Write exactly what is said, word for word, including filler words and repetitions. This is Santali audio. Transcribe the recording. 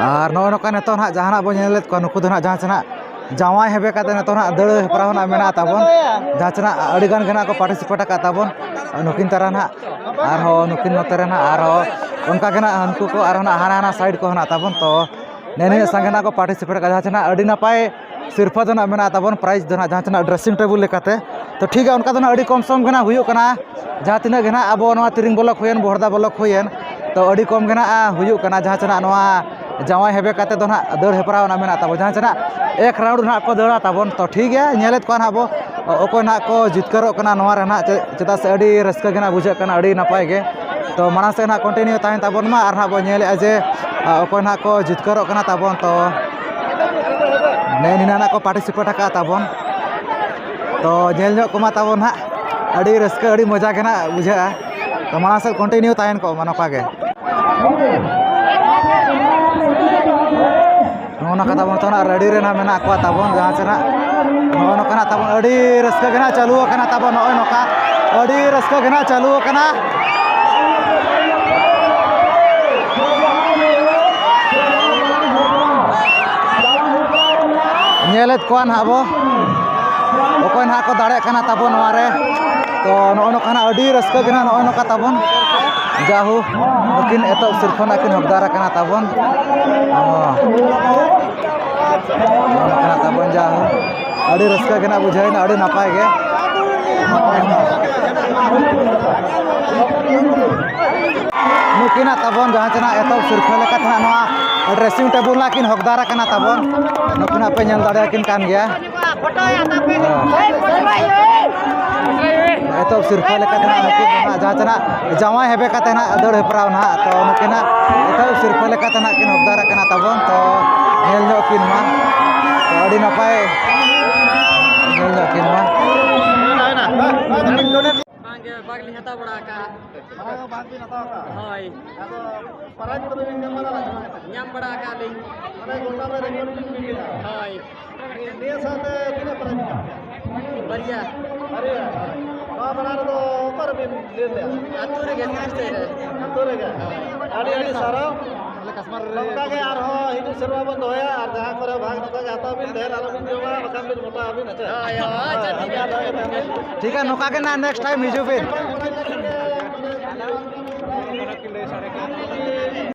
ᱟᱨ ᱱᱚᱜᱼᱚᱭ ᱱᱚᱝᱠᱟ ᱱᱤᱛᱚᱜ ᱱᱟᱦᱟᱜ ᱡᱟᱦᱟᱱᱟᱜ ᱵᱚᱱ ᱧᱮᱞᱮᱫ ᱠᱚᱣᱟ, ᱱᱩᱠᱩ ᱫᱚ ᱱᱟᱦᱟᱜ ᱡᱟᱦᱟᱸ ᱥᱮ ᱱᱟᱦᱟᱜ ᱡᱟᱶᱟᱭ ᱦᱮᱵᱮ ᱠᱟᱛᱮ ᱱᱤᱛᱚᱜ ᱱᱟᱦᱟᱜ ᱫᱟᱹᱲ ᱦᱮᱯᱨᱟᱣ ᱱᱟᱦᱟᱜ ᱢᱮᱱᱟᱜ ᱛᱟᱵᱚᱱ, ᱡᱟᱦᱟᱸ ᱥᱮ ᱱᱟᱦᱟᱜ ᱟᱹᱰᱤ ᱜᱟᱱ ᱜᱮ ᱱᱟᱦᱟᱜ ᱠᱚ ᱯᱟᱨᱴᱤᱥᱤᱯᱮᱴ ᱟᱠᱟᱫ ᱛᱟᱵᱚᱱ ᱱᱩᱠᱤᱱ ᱛᱟᱨᱟ ᱱᱟᱦᱟᱜ᱾ ᱟᱨᱦᱚᱸ ᱱᱩᱠᱤᱱ ᱱᱚᱛᱮ ᱨᱮ ᱱᱟᱦᱟᱜ ᱟᱨᱦᱚᱸ ᱚᱱᱠᱟ ᱜᱮ ᱱᱟᱦᱟᱜ ᱦᱟᱹᱱᱠᱩ ᱠᱚ ᱟᱨᱦᱚᱸ ᱱᱟᱦᱟᱜ ᱦᱟᱱᱟ ᱦᱟᱱᱟ ᱥᱟᱭᱤᱰ ᱠᱚ ᱦᱮᱱᱟᱜ ᱛᱟᱵᱚᱱ᱾ ᱛᱚ ᱱᱮ ᱱᱤᱱᱟᱹᱜ ᱥᱟᱸᱜᱮ ᱱᱟᱦᱟᱜ ᱠᱚ ᱯᱟᱨᱴᱤᱥᱤᱯᱮᱴ ᱟᱠᱟᱫᱟ, ᱡᱟᱦᱟᱸ ᱥᱮ ᱱᱟᱦᱟᱜ ᱟᱹᱰᱤ ᱱᱟᱯᱟᱭ ᱥᱤᱨᱯᱷᱟᱹ ᱫᱚ ᱱᱟᱦᱟᱜ ᱢᱮᱱᱟᱜ ᱛᱟᱵᱚᱱ, ᱯᱨᱟᱭᱤᱡᱽ ᱫᱚ ᱱᱟᱦᱟᱜ ᱡᱟᱦᱟᱸ ᱥᱮ ᱱᱟᱦᱟᱜ ᱰᱨᱮᱥᱤᱝ ᱴᱮᱵᱩᱞ ᱞᱮᱠᱟᱛᱮ᱾ ᱛᱚ ᱴᱷᱤᱠ ᱜᱮᱭᱟ, ᱚᱱᱠᱟ ᱫᱚ ᱱᱟᱦᱟᱜ ᱟᱹᱰᱤ ᱠᱚᱢ ᱥᱚᱢ ᱜᱮ ᱱᱟᱦᱟᱜ ᱦᱩᱭᱩᱜ ᱠᱟᱱᱟ᱾ ᱡᱟᱦᱟᱸ ᱛᱤᱱᱟᱹᱜ ᱜᱮ ᱱᱟᱦᱟᱜ ᱟᱵᱚ ᱱᱚᱣᱟ ᱛᱤᱨᱤᱝ ᱵᱞᱚᱠ ᱦᱩᱭᱮᱱ, ᱵᱚᱦᱚᱲᱫᱟ ᱵᱞᱚᱠ ᱦᱩᱭᱮᱱ, ᱛᱚ ᱟᱹᱰᱤ ᱠᱚᱢ ᱜᱮ ᱱᱟᱦᱟᱜ ᱦᱩᱭᱩᱜ ᱠᱟᱱᱟ᱾ ᱡᱟᱦᱟᱸ ᱥᱮ ᱱᱟᱦᱟᱜ ᱱᱚᱣᱟ ᱡᱟᱶᱟᱭ ᱦᱮᱵᱮ ᱠᱟᱛᱮ ᱫᱚ ᱱᱟᱦᱟᱜ ᱫᱟᱹᱲ ᱦᱮᱯᱨᱟᱣ ᱱᱟᱦᱟᱜ ᱢᱮᱱᱟᱜ ᱛᱟᱵᱚᱱ, ᱡᱟᱦᱟᱸ ᱥᱮ ᱱᱟᱦᱟᱜ ᱮᱠ ᱨᱟᱣᱩᱱᱰ ᱱᱟᱦᱟᱜ ᱠᱚ ᱫᱟᱹᱲᱟ ᱛᱟᱵᱚᱱ᱾ ᱛᱚ ᱴᱷᱤᱠ ᱜᱮᱭᱟ, ᱧᱮᱞᱮᱫ ᱠᱚᱣᱟ ᱱᱟᱦᱟᱜ ᱵᱚ ᱚᱠᱚᱭ ᱱᱟᱦᱟᱜ ᱠᱚ ᱡᱤᱛᱠᱟᱹᱨᱚᱜ ᱠᱟᱱᱟ ᱱᱚᱣᱟ ᱨᱮ ᱱᱟᱦᱟᱜ, ᱪᱮ-, ᱪᱮᱫᱟᱜ ᱥᱮ ᱟᱹᱰᱤ ᱨᱟᱹᱥᱠᱟᱹ ᱜᱮ ᱱᱟᱦᱟᱜ ᱵᱩᱡᱷᱟᱹᱜ ᱠᱟᱱᱟ, ᱟᱹᱰᱤ ᱱᱟᱯᱟᱭ ᱜᱮ᱾ ᱛᱚ ᱢᱟᱲᱟᱝ ᱥᱮᱫ ᱱᱟᱦᱟᱜ ᱠᱚᱱᱴᱤᱱᱤᱭᱩ ᱛᱟᱦᱮᱱ ᱛᱟᱵᱚᱱ ᱢᱟ, ᱟᱨ ᱱᱟᱦᱟᱜ ᱵᱚᱱ ᱧᱮᱞᱮᱫᱼᱟ ᱡᱮ, ᱟ, ᱚᱠᱚᱭ ᱱᱟᱦᱟᱜ ᱠᱚ ᱡᱤᱛᱠᱟᱹᱨᱚᱜ ᱠᱟᱱᱟ ᱛᱟᱵᱚᱱ᱾ ᱛᱚ ᱱᱮ ᱱᱤᱱᱟᱹᱜ ᱱᱟᱦᱟᱜ ᱠᱚ ᱯᱟᱨᱴᱤᱥᱤᱯᱮᱴ ᱟᱠᱟᱫ ᱛᱟᱵᱚᱱ᱾ ᱛᱚ ᱧᱮᱞ ᱧᱚᱜ ᱠᱚᱢᱟ ᱛᱟᱵᱚᱱ ᱱᱟᱦᱟᱜ, ᱟᱹᱰᱤ ᱨᱟᱹᱥᱠᱟᱹ, ᱟᱹᱰᱤ ᱢᱚᱡᱟ ᱜᱮ ᱱᱟᱦᱟᱜ ᱵᱩᱡᱷᱟᱹᱜᱼᱟ᱾ ᱛᱚ ᱢᱟᱲᱟᱝ ᱥᱮᱫ ᱠᱚᱱᱴᱤᱱᱤᱭᱩ ᱛᱟᱦᱮᱱ ᱠᱚᱜ ᱢᱟ ᱱᱚᱝᱠᱟ ᱜᱮ᱾ ᱱᱚᱜᱼᱚ ᱱᱚᱝᱠᱟ ᱛᱟᱵᱚᱱ ᱱᱤᱛᱚᱜ ᱱᱟᱜ ᱨᱮᱰᱤ ᱨᱮ ᱱᱟᱜ ᱢᱮᱱᱟᱜ ᱠᱚᱣᱟ ᱛᱟᱵᱚᱱ, ᱡᱟᱦᱟᱸ ᱥᱮ ᱱᱟᱜ ᱱᱚᱜᱼᱚ ᱱᱚᱝᱠᱟ ᱱᱟᱜ ᱛᱟᱵᱚᱱ ᱟᱹᱰᱤ ᱨᱟᱹᱥᱠᱟᱹ ᱜᱮ ᱱᱟᱜ ᱪᱟᱹᱞᱩ ᱟᱠᱟᱱᱟ ᱛᱟᱵᱚᱱ᱾ ᱱᱚᱜᱼᱚᱭ ᱱᱚᱝᱠᱟ ᱟᱹᱰᱤ ᱨᱟᱹᱥᱠᱟᱹ ᱜᱮ ᱱᱟᱜ ᱪᱟᱹᱞᱩ ᱟᱠᱟᱱᱟ᱾ ᱧᱮᱞᱮᱫ ᱠᱚᱣᱟ ᱱᱟᱦᱟᱜ ᱵᱚ, ᱚᱠᱚᱭ ᱱᱟᱦᱟᱜ ᱠᱚ ᱫᱟᱲᱮᱭᱟᱜ ᱠᱟᱱᱟ ᱛᱟᱵᱚᱱ ᱱᱚᱣᱟ ᱨᱮ᱾ ᱛᱚ ᱱᱚᱜᱼᱚ ᱱᱚᱝᱠᱟ ᱱᱟᱜ ᱟᱹᱰᱤ ᱨᱟᱹᱥᱠᱟᱹ ᱜᱮ ᱱᱟᱜ ᱱᱚᱜᱼᱚᱭ ᱱᱚᱝᱠᱟ ᱛᱟᱵᱚᱱ᱾ ᱡᱟᱦᱳ, ᱱᱩᱠᱤᱱ ᱮᱛᱚᱦᱚᱵ ᱥᱤᱨᱯᱷᱟᱹ ᱱᱟᱜ ᱠᱤᱱ ᱦᱚᱠᱫᱟᱨ ᱟᱠᱟᱱᱟ ᱛᱟᱵᱚᱱ᱾ ᱚ᱾ ᱱᱚᱜᱼᱚ ᱱᱚᱝᱠᱟ ᱱᱟᱜ ᱛᱟᱵᱚᱱ ᱡᱟᱦᱳ᱾ ᱟᱹᱰᱤ ᱨᱟᱹᱥᱠᱟᱹ ᱜᱮ ᱱᱟᱜ ᱵᱩᱡᱷᱟᱹᱣ ᱮᱱᱟ, ᱟᱹᱰᱤ ᱱᱟᱯᱟᱭ ᱜᱮ᱾ ᱱᱩᱠᱤᱱᱟᱜ ᱛᱟᱵᱚᱱ ᱡᱟᱦᱟᱸ ᱛᱤᱱᱟᱹᱜ ᱮᱛᱚᱦᱚᱵ ᱥᱤᱨᱯᱷᱟᱹ ᱞᱮᱠᱟ ᱛᱮᱱᱟᱜ ᱱᱚᱣᱟ dressing table ᱱᱟᱜ ᱠᱤᱱ ᱦᱚᱠᱫᱟᱨ ᱟᱠᱟᱱᱟ ᱛᱟᱵᱚᱱ᱾ ᱱᱩᱠᱤᱱᱟᱜ ᱯᱮ ᱧᱮᱞ ᱫᱟᱲᱮᱭᱟᱠᱤᱱ ᱠᱟᱱ ᱜᱮᱭᱟ᱾ ᱮᱛᱚᱦᱚᱵ ᱥᱤᱨᱯᱷᱟᱹ ᱞᱮᱠᱟᱛᱮ ᱱᱟᱜ ᱱᱩᱠᱤᱱ ᱫᱚ ᱱᱟᱜ ᱡᱟᱦᱟᱸ ᱛᱮ ᱱᱟᱜ ᱡᱟᱶᱟᱭ ᱦᱮᱵᱮ ᱠᱟᱛᱮ ᱱᱟᱜ ᱫᱟᱹᱲ ᱦᱮᱯᱨᱟᱣ ᱱᱟᱜ, ᱛᱚ ᱱᱩᱠᱤᱱᱟᱜ ᱮᱛᱚᱦᱚᱵ ᱥᱤᱨᱯᱷᱟᱹ ᱞᱮᱠᱟᱛᱮ ᱱᱟᱜ ᱠᱤᱱ ᱦᱚᱠᱫᱟᱨ ᱟᱠᱟᱱᱟ ᱛᱟᱵᱚᱱ᱾ ᱛᱚ ᱧᱮᱞ ᱧᱚᱜ ᱠᱤᱱ ᱢᱟ, ᱛᱚ ᱟᱹᱰᱤ ᱱᱟᱯᱟᱭ ᱧᱮᱞ ᱧᱚᱜ ᱠᱤᱱ ᱢᱟ᱾ ᱵᱟᱝ ᱜᱮ, ᱵᱟᱝ ᱞᱤᱧ ᱦᱟᱛᱟᱣ ᱵᱟᱲᱟ ᱟᱠᱟᱫᱼᱟ᱾ ᱢᱟᱲᱟᱝ ᱦᱚᱸ ᱵᱟᱝ ᱵᱤᱱ ᱦᱟᱛᱟᱣ ᱟᱠᱟᱫᱼᱟ? ᱦᱳᱭ᱾ ᱟᱫᱚ prize ᱠᱚᱫᱚ ᱵᱤᱱ ᱧᱟᱢ ᱵᱟᱲᱟ ᱞᱮᱫᱟ ᱥᱮ ᱵᱟᱝ? ᱧᱟᱢ ᱵᱟᱲᱟ ᱟᱠᱟᱫ ᱞᱤᱧ᱾ ᱢᱟᱱᱮ ᱜᱚᱴᱟ ᱯᱮ record ᱵᱤᱱ ᱵᱤᱱ ᱠᱮᱫᱟ? ᱦᱳᱭ᱾ ᱱᱤᱭᱟᱹ ᱥᱟᱶᱛᱮ ᱛᱤᱱᱟᱹᱜ prize ᱢᱮᱱᱟᱜᱼᱟ? ᱵᱟᱨᱭᱟ᱾ ᱵᱟᱨᱭᱟ? ᱱᱚᱣᱟ ᱢᱟᱲᱟᱝ ᱨᱮᱫᱚ ᱚᱠᱟ ᱨᱮᱵᱤᱱ ᱞᱟᱹᱭ ᱞᱮᱫᱼᱟ? ᱟᱹᱛᱩ ᱨᱮᱜᱮ, ᱥᱩᱨ ᱥᱮᱫ ᱨᱮ᱾ ᱟᱹᱛᱩ ᱨᱮᱜᱮ? ᱦᱳᱭ᱾ ᱟᱹᱰᱤ ᱟᱹᱰᱤ ᱥᱟᱨᱦᱟᱣ᱾ ᱱᱚᱝᱠᱟ ᱜᱮ ᱟᱨᱦᱚᱸ ᱦᱤᱡᱩᱜ ᱥᱮᱨᱢᱟ ᱵᱚᱱ ᱫᱚᱦᱚᱭᱟ, ᱟᱨ ᱡᱟᱦᱟᱸ ᱠᱚᱨᱮ ᱵᱷᱟᱜᱽ ᱱᱚᱝᱠᱟ ᱜᱮ ᱦᱟᱛᱟᱣ ᱵᱤᱱ, ᱰᱷᱮᱨ ᱟᱞᱚ ᱵᱤᱱ ᱡᱚᱢᱟ, ᱵᱟᱠᱷᱟᱱ ᱵᱤᱱ ᱢᱚᱴᱟᱜ ᱟᱹᱵᱤᱱ᱾ ᱟᱪᱪᱷᱟ, ᱦᱳᱭ, ᱦᱳᱭ, ᱟᱪᱪᱷᱟ, ᱴᱷᱤᱠ ᱜᱮᱭᱟ᱾ ᱴᱷᱤᱠ ᱜᱮᱭᱟ, ᱱᱚᱝᱠᱟ ᱜᱮ ᱱᱟᱜ ᱱᱮᱠᱥᱴ ᱴᱟᱭᱤᱢ ᱦᱤᱡᱩᱜ ᱵᱤᱱ᱾